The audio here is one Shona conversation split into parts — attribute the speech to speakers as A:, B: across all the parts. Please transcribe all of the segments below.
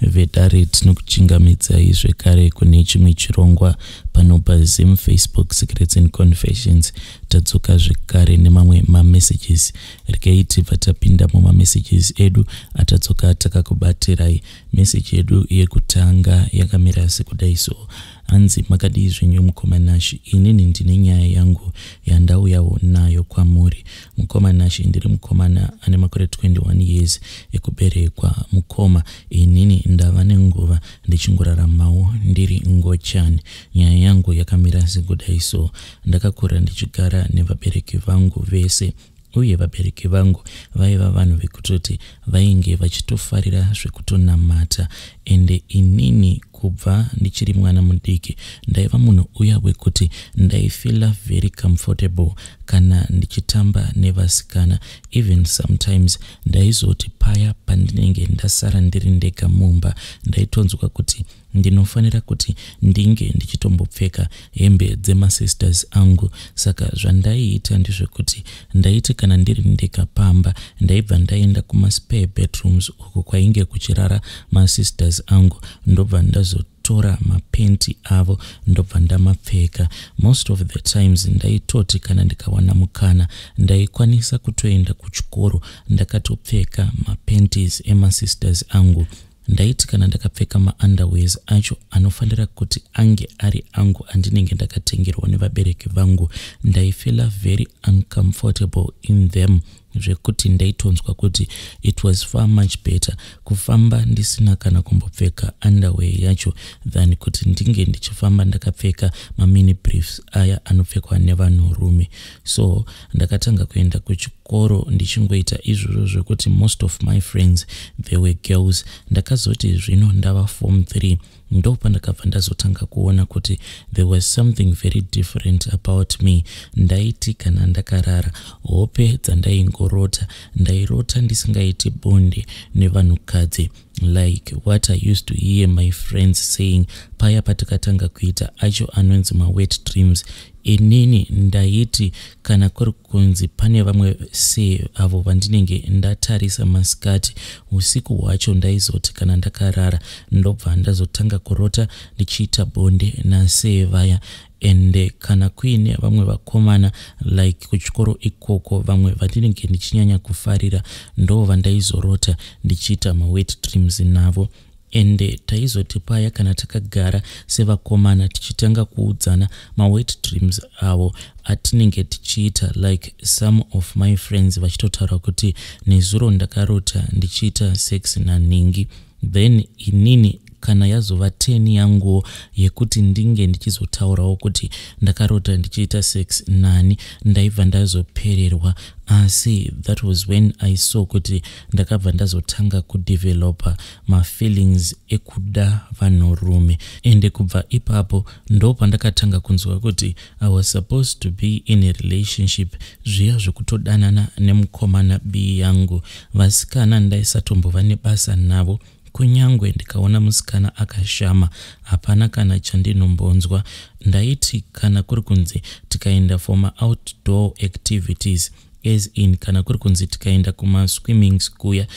A: Vedare, tinokuchingamidzai zvekare kune chimwe chirongwa pano paZim Facebook Secrets and Confessions. Tadzoka zvekare nemamwe mamessages. Regai tibva tapinda mumamessages edu atadzoka takakubatirai. Meseji yedu yekutanga yakamira sekudai so. Hanzi, "Makadii zvenyu mukoma Nashi? Inini ndine nyaya yangu yandauyawo nayo kwamuri mukoma Nashi. Ndiri mukomana ane makore 21 years ekuberekwa. Mukoma, inini ndava nenguva ndichingoraramawo ndiri ngochani. Nyaya yangu yakamira sekudai so. Ndakakura ndichigara nevabereki vangu vese, uye vabereki vangu vaiva vanhu vekutoti vainge vachitofarira zvekutonamata. Ende inini kubva ndichiri mwana mudiki ndaiva munhu uya wekuti ndaifeela very comfortable kana ndichitamba nevasikana. Even sometimes ndaizoti paya pandinenge ndasara ndiri ndega mumba, ndaitonzwa kuti ndinofanira kuti ndinge ndichitombopfeka hembe dzemasisters angu. Saka zvandaiita ndezvekuti ndaiti kana ndiri ndega pamba, ndaibva ndaenda kumaspare bedrooms uko kwainge kuchirara masisters angu, ndobva ndazotora mapenti avo, ndobva ndamapfeka. Most of the times ndaitoti kana ndikawana mukana, ndaikwanisa kutoenda kuchikoro ndakatopfeka mapanties emasisters angu. Ndaiti kana ndakapfeka maunderwears acho, anofanira kuti ange ari angu andinenge ndakatengerwa nevabereki vangu, ndaifeela very uncomfortable in them, zvekuti ndaitonzwa kuti it was far much better kufamba ndisina kana kumbopfeka underwear yacho than kuti ndinge ndichifamba ndakapfeka mamini briefs aya anopfekwa nevanhurume. So ndakatanga kuenda kuchikoro ndichingoita izvozvo, zvekuti most of my friends, they were girls. Ndakazoti zvino ndava form 3, ndo pandakabva ndazotanga kuona kuti there was something very different about me. Ndaiti kana ndakarara, hope dzandaingorota, ndairota ndisingaiti bonde nevanhukadzi, like what I used to hear my friends saying paya patakatanga kuita acho anonzi mawet dreams. Inini ndaiti kana kuri kunzi pane vamwe seavo vandinenge ndatarisa masikati, usiku hwacho ndaizoti kana ndakarara, ndobva ndazotanga kurota ndichiita bonde nasee vaya. Ende kana kuine vamwe vakomana, like kuchikoro ikoko, vamwe vandinenge ndichinyanya kufarira, ndo vandaizorota ndichiita mawet dreams navo. Ende taizoti paya kana takagara sevakomana, tichitanga kuudzana mawet dreams avo atinenge tichiita, like some of my friends vachitotaura kuti, 'Nezuro ndakarota ndichiita sex naningi.' Then inini kana yazova 10 yanguwo yekuti ndinge ndichizotaurawo kuti ndakarota ndichiita sex nani, ndaibva ndazopererwa. Asi that was when I saw kuti ndakabva ndazotanga kudevelopa mafeelings ekuda vanhurume. Ende kubva ipapo ndo pandakatanga kunzwa kuti I was supposed to be in a relationship, zviya zvekutodanana nemukomana b yangu. Vasikana ndaisatombova nebasa navo. Kunyange ndikaona musikana akashama, hapana kana chandinombonzwa. Ndaiti kana kuri kunzi tikaenda for maoutdoor activities, as in kana kuri kunzi tikaenda kumaswimmings kuya,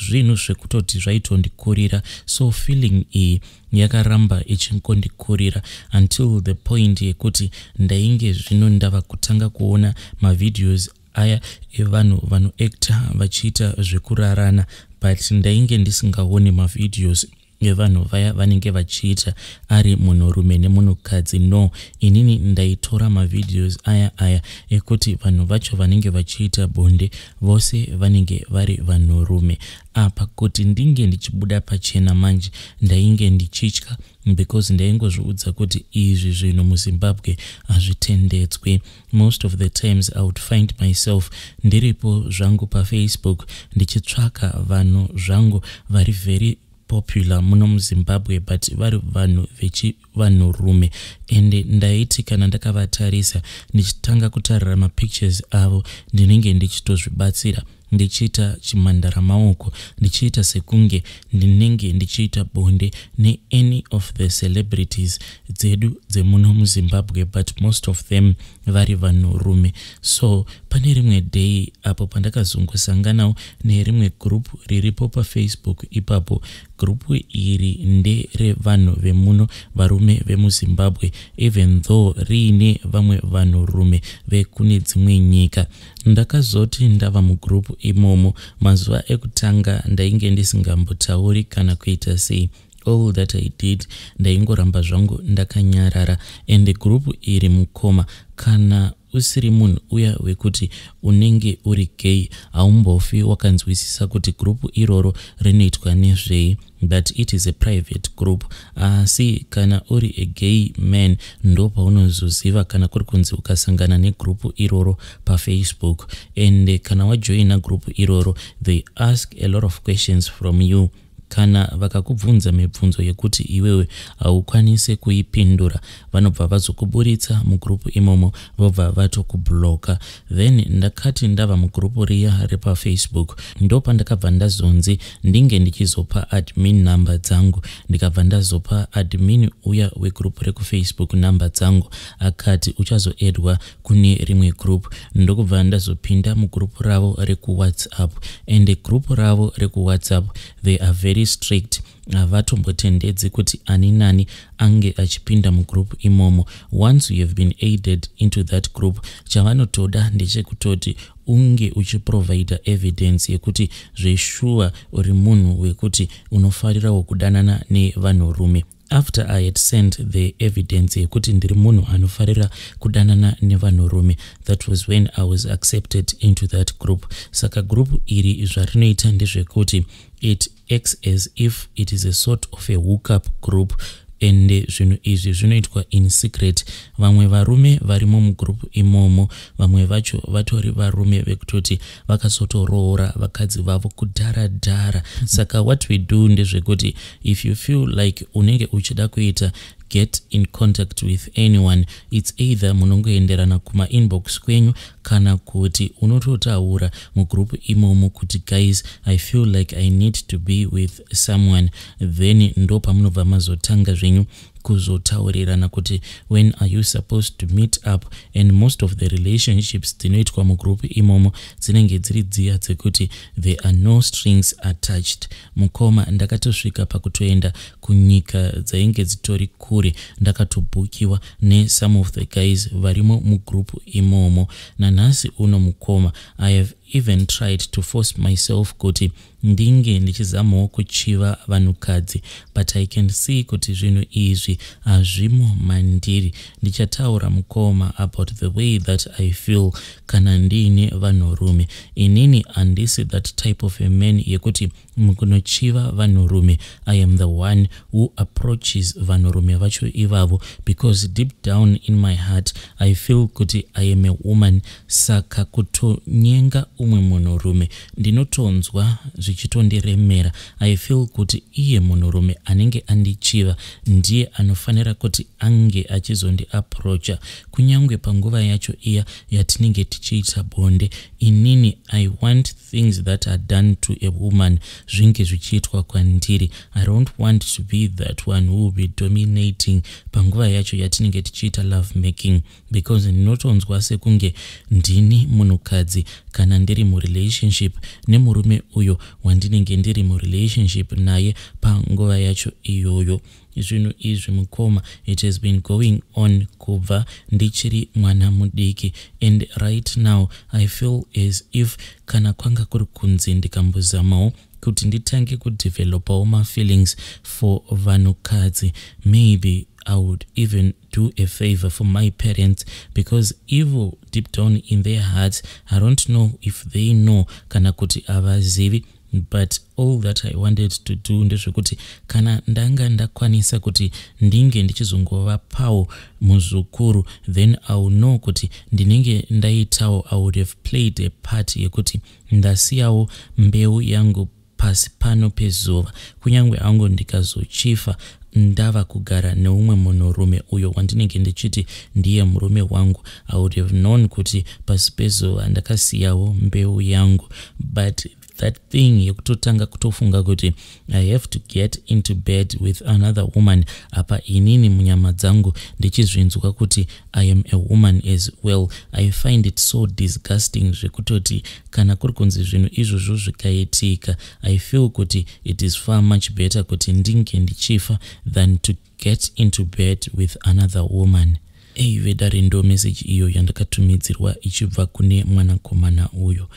A: zvinhu zvekutoti zvaitondikurira. So feeling iyi yakaramba ichingondikurira until the point yekuti ndainge zvino ndava kutanga kuona mavideos aya evanhu vanoacta vachiita zvekurarana, but ndainge ndisingaoni mavideos evanhu vaya vanenge vachiita ari munhurume nemunhukadzi. No, inini ndaitora mavideos aya ekuti vanhu vacho vanenge vachiita bonde vose vanenge vari vanhurume. Apa kuti ndinge ndichibuda pachena manje, ndainge ndichitya, because ndaingozviudza kuti izvi zvinhu muZimbabwe hazvitendedzwi. Most of the times I would find myself ndiripo zvangu paFacebook ndichitsvaka vanhu zvangu vari very popular muno muZimbabwe, but vari vanhu vechivanhurume. Ende ndaiti kana ndakavatarisa, ndichitanga kutarira mapictures avo, ndinenge ndichitozvibatsira. Ndichiita chimhandara maoko, ndichiita sekunge ndinenge ndichiita bonde neany of the celebrities dzedu dzemuno muZimbabwe, but most of them vari vanhurume. So pane rimwe day apo pandakazongosanganawo nerimwe group riripo paFacebook ipapo. Group iri nderevanhu vemuno, varume vemuZimbabwe, even though riine vamwe vanhurume vekune dzimwe nyika. Ndakazoti ndava mugroup imomo, mazuva ekutanga ndainge ndisingambotauri kana kuita sei. All that I did, ndaingoramba zvangu ndakanyarara. And group iri, mukoma, kana usiri munhu uya wekuti unenge uri gay, haumbofi wakanzwisisa kuti group iroro rinoitwa nezvei, but it is a private group. Asi kana uri a gay man, ndo paunozoziva kana kuri kunzi ukasangana negroup iroro paFacebook. And kana wajoina group iroro, they ask a lot of questions from you. Kana vakakubvunza mibvunzo yekuti iwewe haukwanisi kuipindura, vanobva vazokuburitsa mugroup imomo, vobva vatokubloka. Then ndakati ndava mugroup riya repaFacebook, ndo pandakabva ndazonzi ndinge ndichizopa admin number dzangu. Ndikabva ndazopa admin uya wegroup rekuFacebook number dzangu. Akati uchazoaddwa kune rimwe group. Ndokubva ndazopinda mugroup ravo rekuWhatsApp. And group ravo rekuWhatsApp, they are very strict. Havatombotendedzi kuti ani nani ange achipinda mugroup imomo. Once you have been added into that group, chavanotoda ndechekutoti unge uchiprovida evidence yekuti zveshuwa uri munhu wekuti unofarirawo kudanana nevanhurume. After I had sent the evidence yekuti ndiri munhu anofarira kudanana nevanhurume, that was when I was accepted into that group. Saka group iri zvarinoita ndezvekuti it acts as if it is a sort of a hookup group, ende zvinhu izvi zvinoitwa in secret. Vamwe varume varimo mugroup imomo, vamwe vacho vatori varume vekutoti vakazotoroora vakadzi vavo kudhara dhara. Saka what we do ndezvekuti if you feel like unenge uchida kuita get in contact with anyone, it's either munongoenderana kumainbox kwenyu, kana kuti unototaura mugroup imomo kuti, "Guys, I feel like I need to be with someone." Then ndo pamunobva mazotanga zvenyu kuzotaurirana kuti when are you supposed to meet up. And most of the relationships dzinoitwa mugroup imomo dzinenge dziri dziya dzekuti there are no strings attached. Mukoma, ndakatosvika pakutoenda kunyika dzainge dzitori kure, ndakatobhukiwa nesome of the guys varimo mugroup imomo. Nanhasi uno, mukoma, I have even tried to force myself kuti ndinge ndichizamawo kuchiva vanhukadzi, but I can see kuti zvinhu izvi hazvimo mandiri. Ndichataura, mukoma, about the way that I feel kana ndiine vanhurume. Inini handisi that type of a man yekuti mukunochiva vanhurume, I am the one who approaches vanhurume vacho ivavo, because deep down in my heart I feel kuti I am a woman. Saka kutonyenga umwe munhurume ndinotonzwa zvichitondiremera. I feel kuti iye munhurume anenge andichiva ndiye anofanira kuti ange achizondiapproacha. Kunyange panguva yacho iya yatinenge tichiita bonde, inini I want things that are done to a woman zvinge zvichiitwa kwandiri. I don't want to be that one who will be dominating panguva yacho yatinenge tichiita love making, because ndinotonzwa sekunge ndini munhukadzi kana ndiri murelationship nemurume uyo wandinenge ndiri murelationship naye panguva yacho iyoyo. Zvinhu izvi, mukoma, it has been going on kubva ndichiri mwana mudiki, and right now I feel as if kana kwanga kuri kunzi ndikambozamawo kuti nditange kudevelopawo mafeelings for vanhukadzi, maybe I would even do a favor for my parents, because evil deep down in their hearts, I don't know if they know kana kuti havazivi, but all that I wanted to do ndezvekuti kana ndanga ndakwanisa kuti ndinge ndichizongovapawo muzukuru, then I will know kuti ndinenge ndaitawo, I would have played a part yekuti ndasiyawo mbeu yangu. Pasi pano pezuva, kunyange hangu ndikazochifa ndava kugara neumwe munhurume uyo wandinenge ndichiti ndiye murume wangu, I would have known kuti pasi pezuva ndakasiyawo mbeu yangu. But that thing yekutotanga kutofunga kuti I have to get into bed with another woman, apa inini munyama dzangu ndichizvinzwa kuti I am a woman as well, I find it so disgusting zvekutoti kana kuri kunzi zvinhu izvozvo zvikaitika, I feel kuti it is far much better kuti ndinge ndichifa than to get into bed with another woman. Ei vedare, ndo meseji iyo yandakatumidzirwa ichibva kune mwanakomana uyo.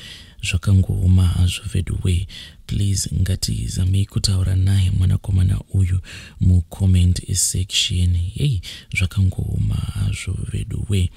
A: Zvakangooma hazvo veduway. Please, ngatizamei kutaura naye mwanakomana uyu mucomment section. Hei, zvakangooma hazvo veduway.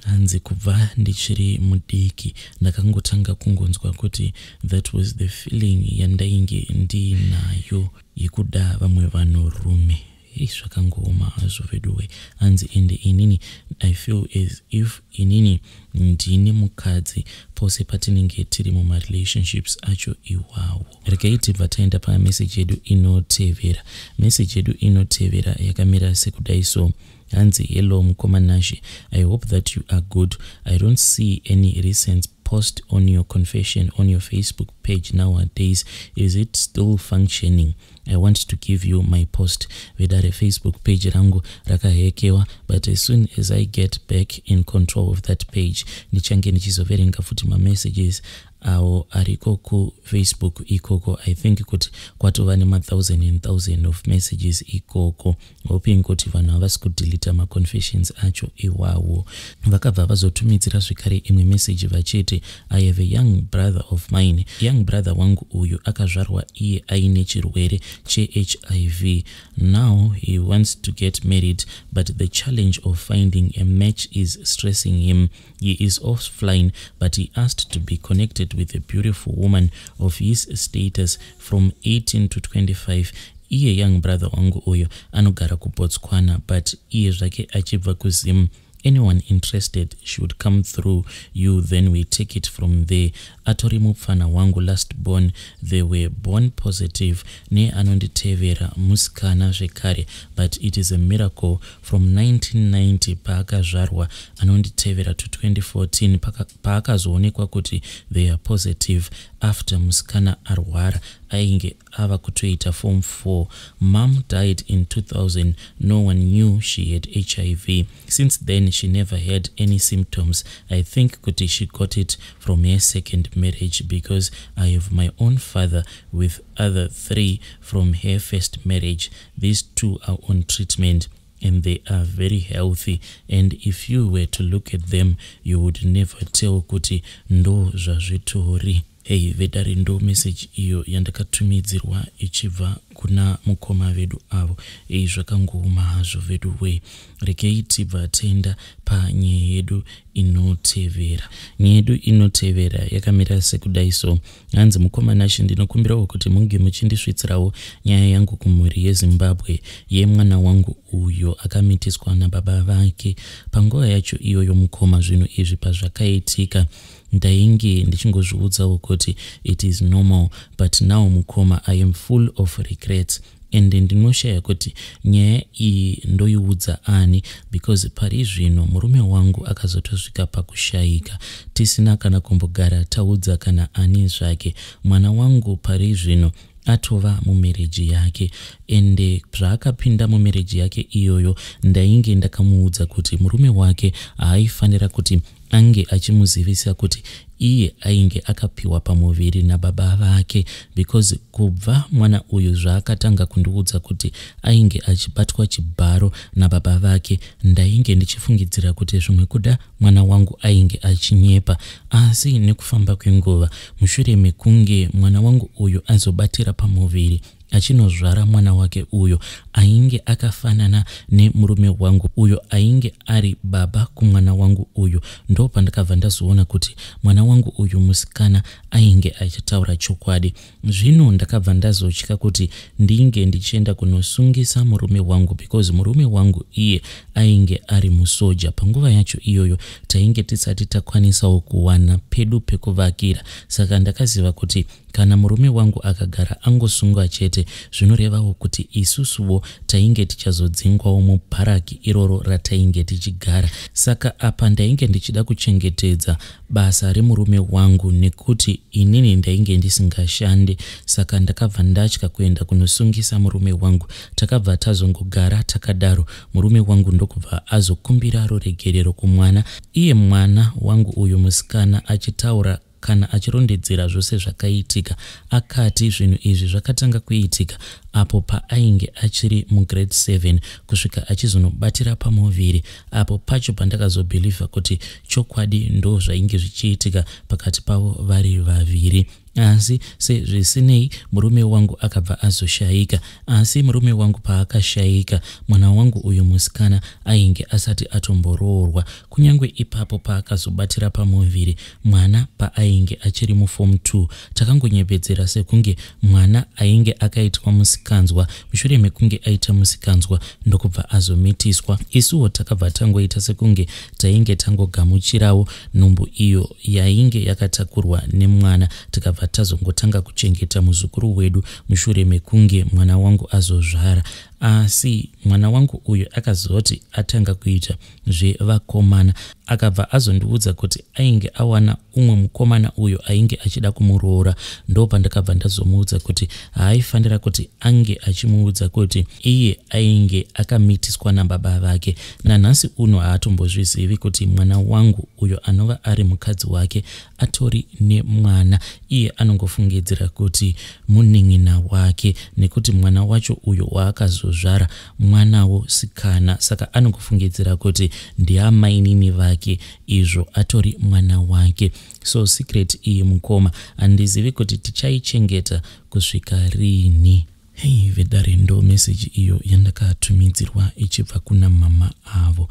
A: Hanzi kubva ndichiri mudiki ndakangotanga kungonzwa kuti that was the feeling yandainge ndiinayo yekuda vamwe vanhurume. Hei, zvakangooma hazvo veduwe. Hanzi ende inini I feel as if inini ndini mukadzi pose patinenge tiri mumarelationships acho iwawo. Regai tibva taenda pameseji yedu inotevera. Meseji yedu inotevera yakamira sekudai so. Hanzi, "Hello mukoma Nashe, I hope that you are good. I don't see any recent post on your confession on your Facebook page nowadays. Is it still functioning? I want to give you my post." Vedare, Facebook page rangu rakahekewa, but as soon as I get back in control of that page, ndichange ndichizoverenga futi mamessages awo ariko kuFacebook ikoko. I think kuti kwatova nema-thousand and thousand of messages ikoko, hoping kuti vanhu havasi kudelita maconfessions acho iwawo. Vakabva vazotumidzira zvekare imwe message vachiti, "I have a young brother of mine. Young brother wangu uyu akazvarwa iye aine chirwere cheHIV. Now he wants to get married, but the challenge of finding a match is stressing him. He is offline, but he asked to be connected with a beautiful woman of his status from 18 to 25. Iye young brother wangu uyo anogara kuBotswana, but iye zvake achibva kuZim. Anyone interested should come through you, then we take it from there. Atori mupfana wangu, last born. They were born positive. Neanonditevera musikana zvekare, but it is a miracle. From 1990 paakazvarwa anonditevera to 2014 paakazoonekwa kuti they are positive after musikana arwara ainge ava kutoita form 4. Mom died in 2000. No one knew she had HIV. Since then she never had any symptoms. I think kuti she got it from her second marriage, because I have my own father with other three from her first marriage. These two are on treatment and they are very healthy, and if you were to look at them, you would never tell kuti ndo zvazvitori." Hei vedare, ndo meseji iyo yandakatumidzirwa ichibva kuna mukoma vedu avo. Ei, zvakangooma hazvo vedu wei. Rekei tibva taenda panyaya yedu inotevera. Nyaya yedu inotevera yakamira sekudai so. Hanzi, "Mukoma Nashe, ndinokumbirawo kuti munge muchindisvitsirawo nyaya yangu kumhuri yeZimbabwe yemwana wangu uyo akamitiswa nababa vake. Panguva yacho iyoyo mukoma, zvinhu izvi pazvakaitika, ndainge ndichingozviudzawo kuti it is normal. But now mukoma, I am full of regrets and ndinoshaya kuti nyaya iyi ndoiudza ani, because pari zvino murume wangu akazotosvika pakushayika tisina kana kumbogara taudza kana ani zvake. Mwana wangu pari zvino atova mumarriage yake, ende zvaakapinda mumarriage yake iyoyo, ndainge ndakamuudza kuti murume wake haaifanira kuti ange achimuzivisa kuti iye ainge akapiwa pamuviri nababa vake, because kubva mwana uyu zvaakatanga kundiudza kuti ainge achibatwa chibharo nababa vake, ndainge ndichifungidzira kuti zvimwe kuda mwana wangu ainge achinyepa. Asi nekufamba kwenguva, mushure mekunge mwana wangu uyu azobatira pamuviri achinozvara mwana wake uyo ainge akafanana nemurume wangu uyo ainge ari baba kumwana wangu uyu, ndo pandakabva ndazoona kuti mwana wangu uyu musikana ainge achitaura chokwadi. Zvino ndakabva ndazotya kuti ndinge ndichienda kunosungisa murume wangu, because murume wangu iye ainge ari musoja. Panguva yacho iyoyo tainge tisati takwanisawo kuwana pedu pekuvakira, saka ndakaziva kuti Kana murume wangu akagara angosungwa chete zvinorevawo kuti isusuwo tainge tichazodzingwawo mubharaki iroro ratainge tichigara. Saka apa ndainge ndichida kuchengetedza basa remurume wangu nekuti inini ndainge ndisingashande saka ndakabva ndatya kuenda kunosungisa murume wangu. Takabva tazongogara takadaro murume wangu ndokubva azokumbira ruregerero kumwana iye mwana wangu uyu musikana achitaura kana achirondedzera zvose zvakaitika. Akati zvinhu izvi zvakatanga kuitika apo paainge achiri mugrade 7 kusvika achizonobatira pamuviri apo pacho pandakazobhilivha kuti chokwadi ndo zvainge zvichiitika pakati pavo vari vaviri. Asi sezvisinei murume wangu akabva azoshaika. Asi murume wangu paakashaika mwana wangu uyu musikana ainge asati atomboroorwa. Kunyange ipapo paakazobatira pamuviri mwana paainge achiri muform 2 takangonyepedzera sekunge mwana ainge akaitwa musikanzwa. Mushure mekunge aita musikanzwa ndokubva azomitiswa. Isuwo takabva tangoita sekunge tainge tangogamuchirawo nhumbu iyo yainge yakatakurwa nemwana tikabva tazongotanga kuchengeta muzukuru wedu mushure mekunge mwana wangu azozvara. Asi mwana wangu uyu akazoti atanga kuita zvevakomana akabva azondiudza kuti ainge awana umwe mukomana uyo ainge achida kumuroora. Ndopandakabva ndazomuudza kuti haaifanira kuti ange achimuudza kuti iye ainge akamitiswa nababa vake. Nanhasi uno haatombozvizivi kuti mwana wangu uyo anova ari mukadzi wake atori nemwana. Iye anongofungidzira kuti munin'ina wake nekuti mwana wacho uyo waakazozvara mwanawo sikana, saka anongofungidzira kuti ndiamainini vake izvo atori mwana wake. So secret iyi mukoma handizivi kuti tichaichengeta kusvika rini. Hei vedare, ndo meseji iyo yandakatumidzirwa ichibva kuna mama avo.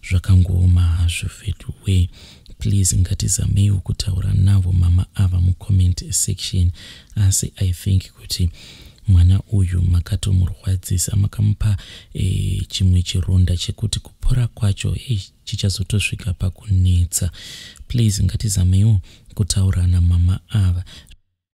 A: Zvakangooma hazvo veduwe. Please ngatizameiwo kutaura navo mama ava mucomment section. Asi I think kuti mwana uyu makatomurwadzisa, makamupa chimwe chironda chekuti kupora kwacho chichazotosvika pakunetsa. Please ngatizameiwo kutaura namama ava.